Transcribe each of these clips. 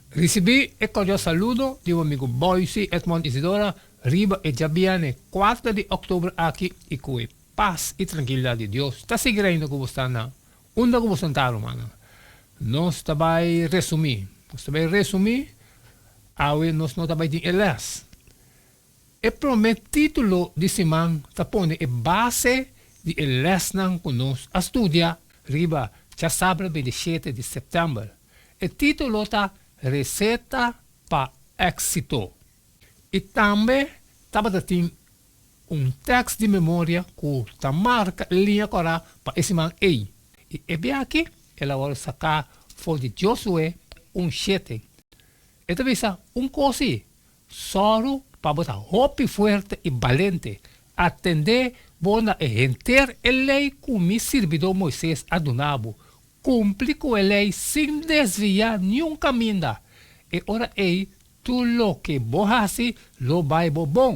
Risibí e kordial saludo di bo amigu Boysie Edmond Isidora riba e djabièrnè kuater di òktober aki i ku e pas i trankilidat di Dios ta sigui reina ku bo sta na unda ku bo sentá rumannan. Nos ta bai resumí, nos ta bai resumí, awe nos no ta bai tin e lès. E promé título di siman ta pone e base di e lèsnan ku nos a studia riba djasabra 27 di sèptèmber. E título ta Reseta pa Éksito. I tambe tabata tin un tèks di memoria ku ta marka e liña kòrá pa e siman ei. I e biaha el a wòrdu saká for di Josué un shete. E ta bisa un kos si, Sòru pa bo ta hopi fuerte i balente. Atendé bo na e henter e lei ku mi sirbidó Moises a duna bo. Kumpli ku e lei sin desviá niun kaminda. E ora ei tur loke bo hasi lo bai bo bon.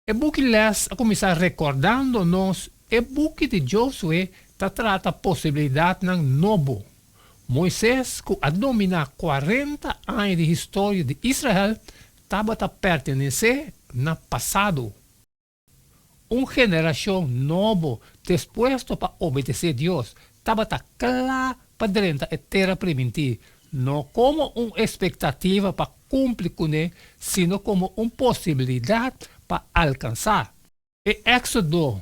E buki lès a kuminsá rekordando nos e buki di Josué ta trata posibilidatnan nobo. Moises, ku a dominá kuarenta aña di historia di Israel, tabata pertenesé na pasado. Un generashon nobo dispuesto pa obedesé Dios tabata kla pa drenta e Tera Primintí, no komo un espektativa pa kumpli kuné, sino komo un posibilidat pa alkansá. E Éksodo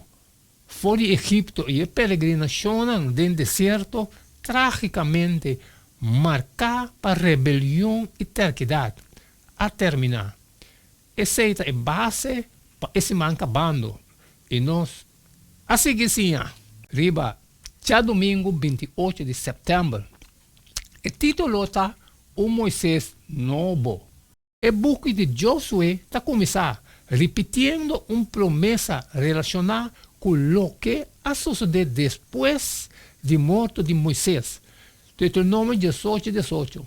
for di Egipto i e peregrinashonnan den desierto trágikamente marká pa rebelion i terkidat, a terminá. Esei ta e base pa e siman kabando i nos a sigui siña riba djadumingu 28 di sèptèmber. E título ta Un Moises Nobo. E buki di Josué ta kuminsá ripitiendo un promesa relashoná ku loke a sosodé despues di morto di Moises, Deuteronomio 18, 18,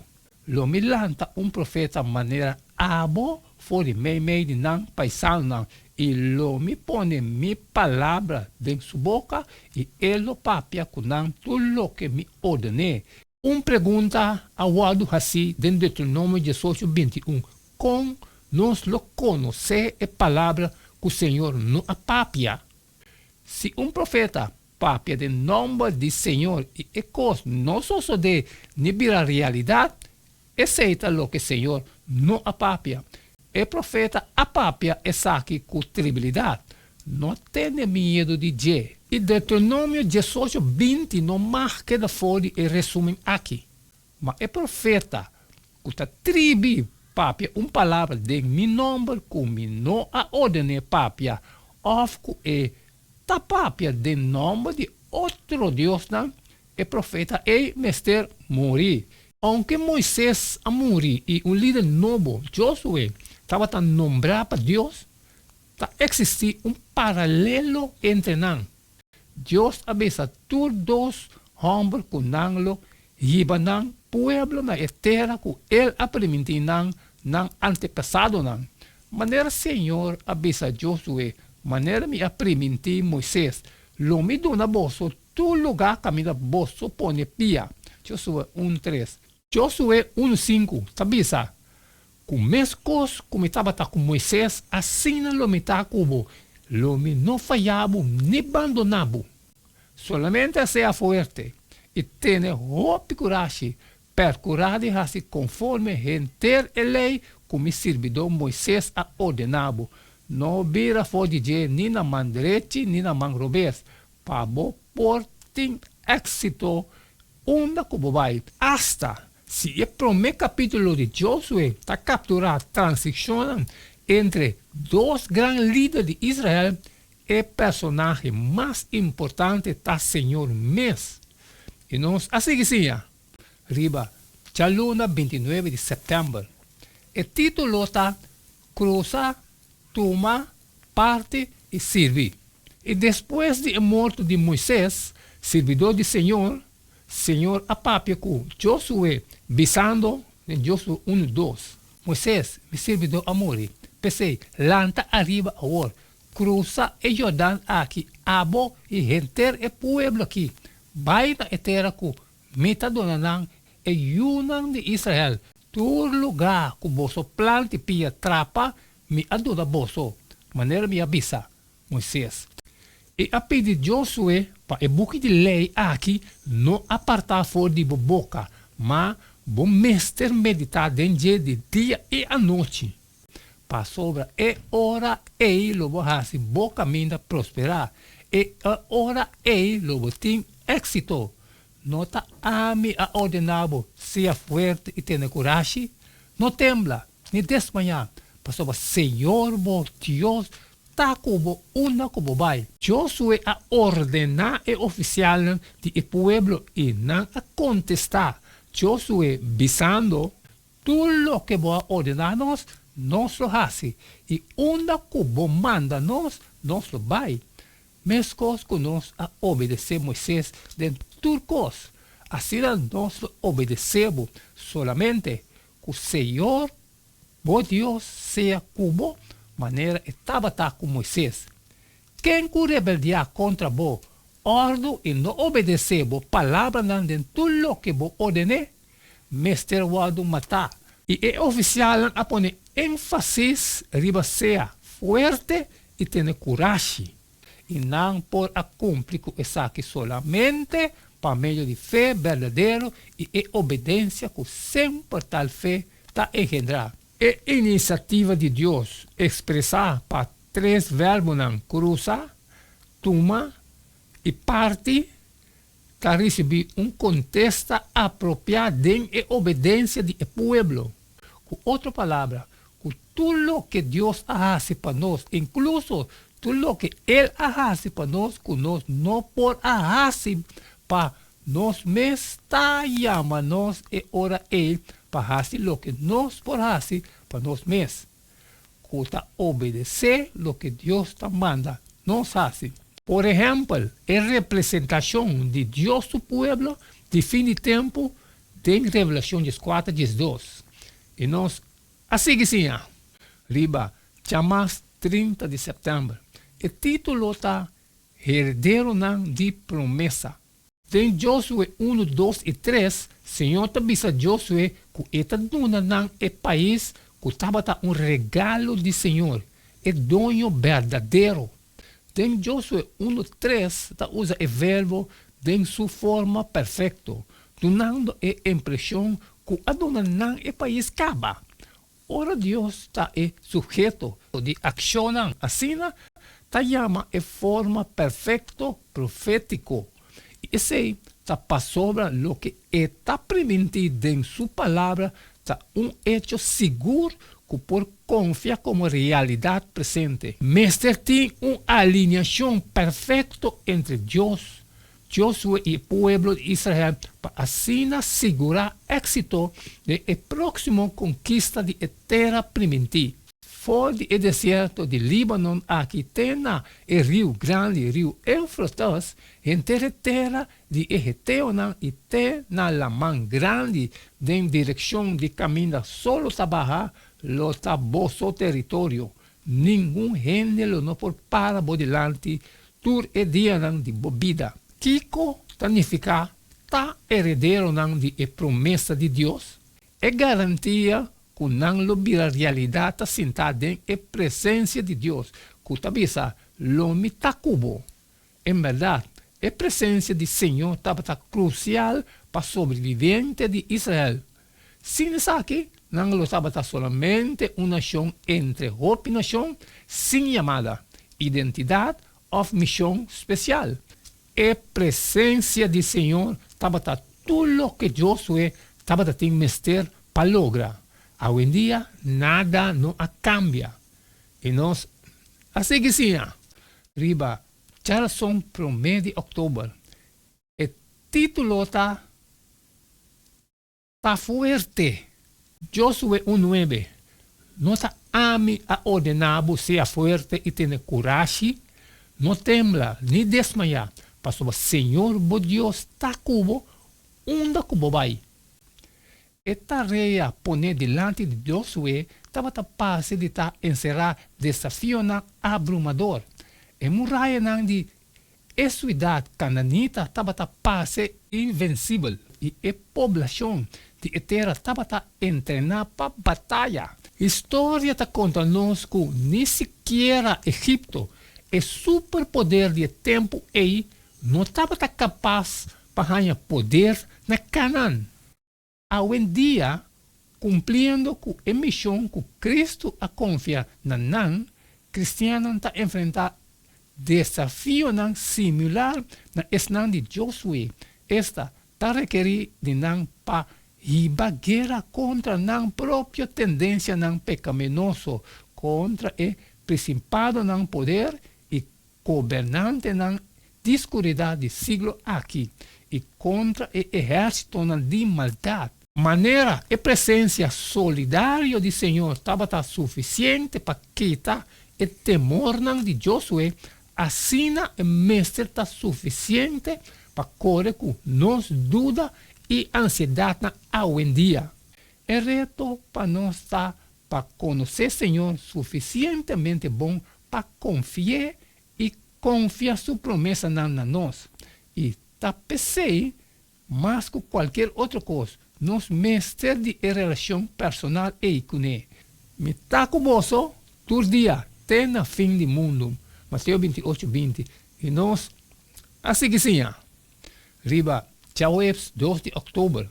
Lo mi lanta un profeta manera abo for di meimei di nan paisanonan, i lo mi pone mi palabra den su boka, i e lo papia ku nan tur loke mi orden'é. Un pregunta a wòrdu hasí den Deuteronomio 18, 21, Kon nos lo konosé e palabra ku Señor no a papia? Si un profeta papia den nòmber di Señor i e kos no sosodé ni bira realidat, esei ta loke Señor no a papia. E profeta a papia esaki ku tribilidat. No tene miedu di dje. I Deuteronomio 18, 20 no mag keda for di e resumen aki. Ma e profeta ku ta tribi papia un palabra den mi nòmber ku mi no a orden'é papia òf ku e ta papia den nòmber di otro diosnan, e profeta ei mester muri. Ounke Moises a muri i un lider nobo, Josué, tabata nombrá pa Dios, ta eksistí un paralelo entre nan. Dios a bisa tur dos hòmber ku nan lo hiba nan pueblo na e tera ku El a primintí nan nan antepasadonan. Manera Señor a bisa Josué, Manera mi a primintí Moises, lo mi duna boso tur lugá kaminda boso pone pia. Josué un tres. Josué un sinku ta bisa, Ku meskos ku mi tabata ku Moises, asina lo mi ta ku bo, lo mi no faya bo ni bandoná bo. Solamente sea fuerte i tene hopi kurashi, perkurá di hasi konforme henter e lei ku mi sirbidó Moises a ordená bo. No bira for di dje ni na man drechi ni na man robes, pa bo por tin éksito unda ku bo bai. Asta si e promé kapítulo di Josué ta kapturá transishonnan entre dos gran lider di Israel, e personahe mas importante ta Señor mes. I nos a sigui siña riba djaluna 29 di sèptèmber. E título ta Krusa, Tuma Parti i Sirbi. I despues di e morto di Moises, sirbidó di Señor, Señor a papia ku Josué, bisando, den Josué unu dos, Moises, mi sirbidó a muri, p'esei, lanta ariba awor, krusa e Jordan aki, abo i henter e pueblo aki, bai na e tera ku Mi ta duna nan, e yunan di Israel. Tur lugá ku boso plant'i pia trapa, mi a duna boso, manera mi a bisa Moises. I a pidi Josué pa e buki di lei aki no apartá for di bo boka, ma bo mester meditá den dje di dia i anochi, pasobra e ora ei lo bo hasi bo kaminda prosperá, i e ora ei lo bo tin éksito. No ta ami a ordená bo sea fuerte i tene kurashi? No tembla, ni desmayá, pasobra Señor bo Dios ta ku bo unda ku bo bai. Josué a ordená e ofisialnan di e pueblo i nan a kontestá Josué, bisando, Tur loke bo a ordená nos, nos lo hasi, i unda ku bo manda nos, nos lo bai. Meskos ku nos a obedesé Moisés den tur kos, asina nos lo obedesé bo, solamente ku Señor bo Dios sea ku bo manera e tabata ku Moisés. Ken ku rebeldiá kontra bo òrdu i no obedesé bo palabranan den tur loke bo orden'é, mester wòrdu matá. I e ofisialnan a pone énfasis riba sea fuerte i tene kurashi, i nan por a kumpli ku esaki solamente pa medio di fe berdadero i e obedensia ku semper tal fe ta engendrá. E inisiativa di Dios, ekspresá pa tres verbonan krusa, tuma i parti, ta risibí un kontesta apropiá den e obedensia di e pueblo. Ku otro palabra, ku tur loke Dios a hasi pa nos, inkluso tur loke El a hasi pa nos ku nos no por a hasi pa nos mes, ta yama nos e ora ei pa hasi loke nos por hasi pa nos mes. ku ta obedesé loke Dios ta manda nos hasi. Por ehèmpel, e representashon di Dios su pueblo di fin di tempu den Revelashon dieskuater diesdos. I nos a sigui siña riba djamas 30 di sèptèmber. E título ta Herederonan di Promesa. Den Josué unu, dos i tres, Señor ta bisa Josué ku E ta duna nan e pais ku tabata un regalo di Señor, e doño berdadero. Den Josué unu, tres ta usa e verbo den su forma perfekto, dunando e impreshon ku a duna nan e pais kaba. Ora Dios ta e suheto di akshonnan asina, ta yama e forma perfekto profétiko, i esei ta pasobra loke e ta primintí den su Palabra ta un echo sigur ku por konfia komo realidat presente. Mester tin un alineashon perfekto entre Dios Josué i e pueblo di Israel pa asina sigurá éksito den e próksimo konkista di e Tera Primintí. For di e desierto di Líbanon aki te na e riu grandi, riu Éufrates, henter e tera di e heteonan i te na laman grandi den direkshon di kaminda solo ta baha, lo ta boso teritorio. Ningun hende lo no por para bo dilanti tur e dianan di bo bida. Kiko ta nifiká ta herederonan di e promesa di Dios? E garantia ku nan lo bira realidat ta sintá den e presensia di Dios, ku ta bisa, Lo mi ta ku bo. En bèrdat, e presensia di Señor tabata krusial pa sobreviviente di Israel. Sin esaki, nan lo tabata solamente un nashon entre hopi nashon sin yamada, identidat òf mishon spesial. E presensia di Señor tabata tur loke Josué tabata tin mester pa logra. Awendia nada no a kambia. I nos a sigui siña riba djarason promé di òktober. E título ta Ta Fuerte! Josué un nuebe, No ta ami a ordená bo sea fuerte i tene kurashi? No tembla ni desmayá, pasobra Señor bo Dios ta ku bo unda ku bo bai. E tarea poné dilanti di Josué tabata parse di ta enserá desafionan abrumador. E murayanan di e siudat kananita tabata parse invensibel. i e poblashon di e tera tabata entrená pa bataya. Historia ta konta nos ku ni sikiera Egipto, e superpoder di e tempu ei, no tabata kapas pa haña poder na Kanan. Awendia, kumpliendo ku e mishon ku Kristu a konfia na nan, kristiannan ta enfrentá desafionan similar na esnan di Josué, esta, ta rekerí di nan pa hiba guera kontra nan propio tendensianan pekaminoso, kontra e prinsipadonan poder i gobernantenan di skuridat di siglo aki i kontra e ehérsitonan di maldat. Manera e presensia solidario di Señor tabata sufisiente pa kita e temornan di Josué, asina e mester ta sufisiente pa kore ku nos duda i ansiedatnan awendia. E reto pa nos ta pa konosé Señor sufisientemente bon pa konfi'é i konfia su promesanan na nos. I ta p'esei, mas ku kualkier otro kos, nos mester di e relashon personal ei kuné. Mi ta ku boso tur dia te na fin di mundu. Mateo 28, 20. I nos a sigui siña riba djaweps 2 di òktober.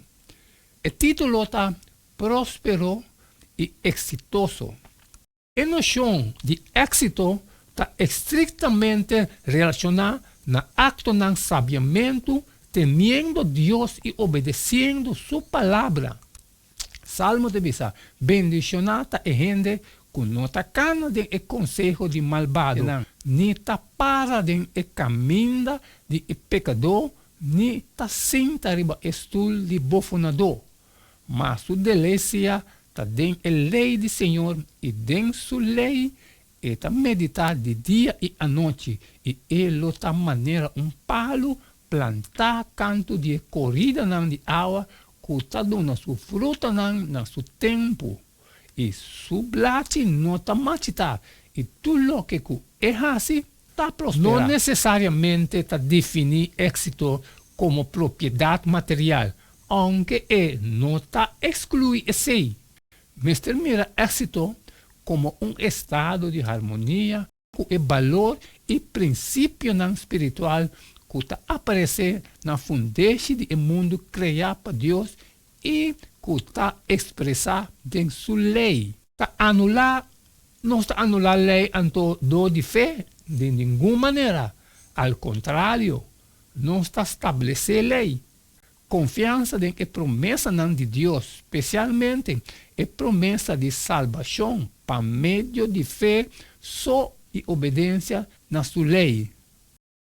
E título ta Próspero i Eksitoso. E noshon di éksito ta estriktamente relashoná na aktonan sabiamentu temiendo Dios i obedesiendo su Palabra. Salmo ta bisa, Bendishoná ta e hende ku no ta kana den e konseho di malbadonan, ni ta para den e kaminda di e pekadó, ni ta sinta riba e stul di bofonadó. Ma su delesia ta den e lei di Señor, i den su lei e ta meditá di dia i anochi, i e lo ta manera un palu plantá kantu di e koridanan di awa ku ta duna su frutanan na su tempu, i su blachi no ta machitá, i tur loke ku e hasi ta prosperá. No nesesariamente ta definí éksito komo propiedat material, Ounke e no ta ekskluí esei, mester mira éksito komo un estado di harmonia ku e balor i prinsipionan spiritual ku ta aparesé na fundeshi di e mundu kreá pa Dios i ku ta ekspresá den su lei. Ta anulá Nos ta anulá lei anto dor di fe? Di ningun manera! Al kontrario, nos ta stablesé lei. Konfiansa den e promesanan di Dios, spesialmente e promesa di salbashon pa medio di fe so i obedensia na su lei,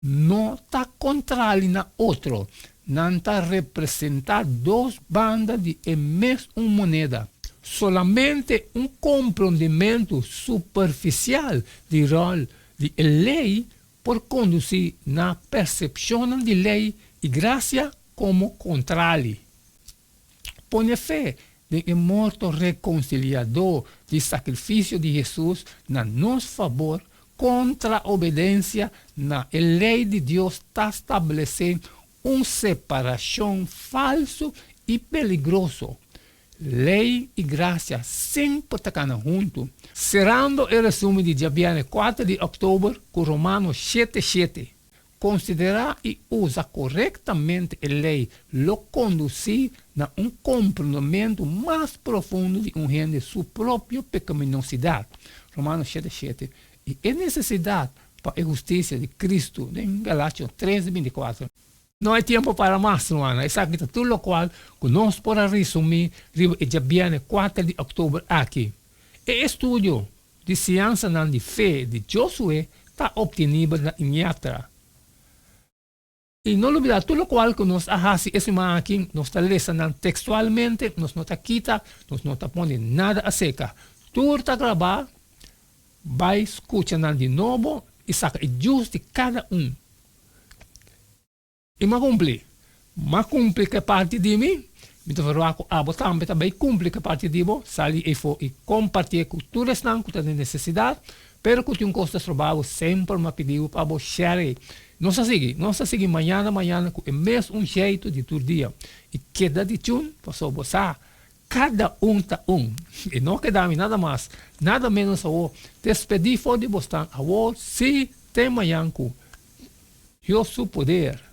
no ta kontrali na otro, nan ta representá dos banda di e mes un moneda. Solamente un komprondimentu superfisial di ròl di e lei por kondusí na persepshonnan di lei i grasia komo kontrali. Pone fe den e morto rekonsiliadó di sakrifisio di Hesus na nos fabor kontra obedensia na e lei di Dios ta stablesé un separashon falsu i peligroso. Lei i grasia semper ta kana huntu. Serando e resumen di djabièrnè kuater di òktober ku Romano shete shete, Konsiderá i usa korektamente e lei lo kondusí na un komprendementu mas profundo di un hende su propio pekaminosidat, Romano shete shete, i e nesesidat pa e hustisia di Kristu, den Galatio tres 24. No hay tiempo para mas, rumannan. Esaki ta tur lokual ku nos por a resumí riba e djabièrnè kuater di òktober aki. E estudio di siansanan di fe di Josué ta optenibel na Iñatra. I no lubidá, tur lokual ku nos a hasi e siman aki, nos ta lesa nan tekstualmente, nos no ta kita, nos no ta pone nada aseka. Tur ta grabá, bai skucha nan di nobo i saka e djus di kada un. I m'a kumpli. M'a kumpli ku e parti di mi. Mi ta verwagt ku abo tambe ta bai kumpli ku e parti di bo. Sali eifo i kompartié ku tur esnan ku ta den nesesidat. Pero ku tin un kos ta stroba bo, semper m'a pidi bo pa bo share. Nos ta sigui, nos ta sigui mañana mañana ku e mes un jeito di tur dia. I keda di tune, pasobra bo sa, kada un ta un. I no keda mi nada mas, nada menos awor, despedí for di bosnan awor, sí, te mañan ku Dios su poder.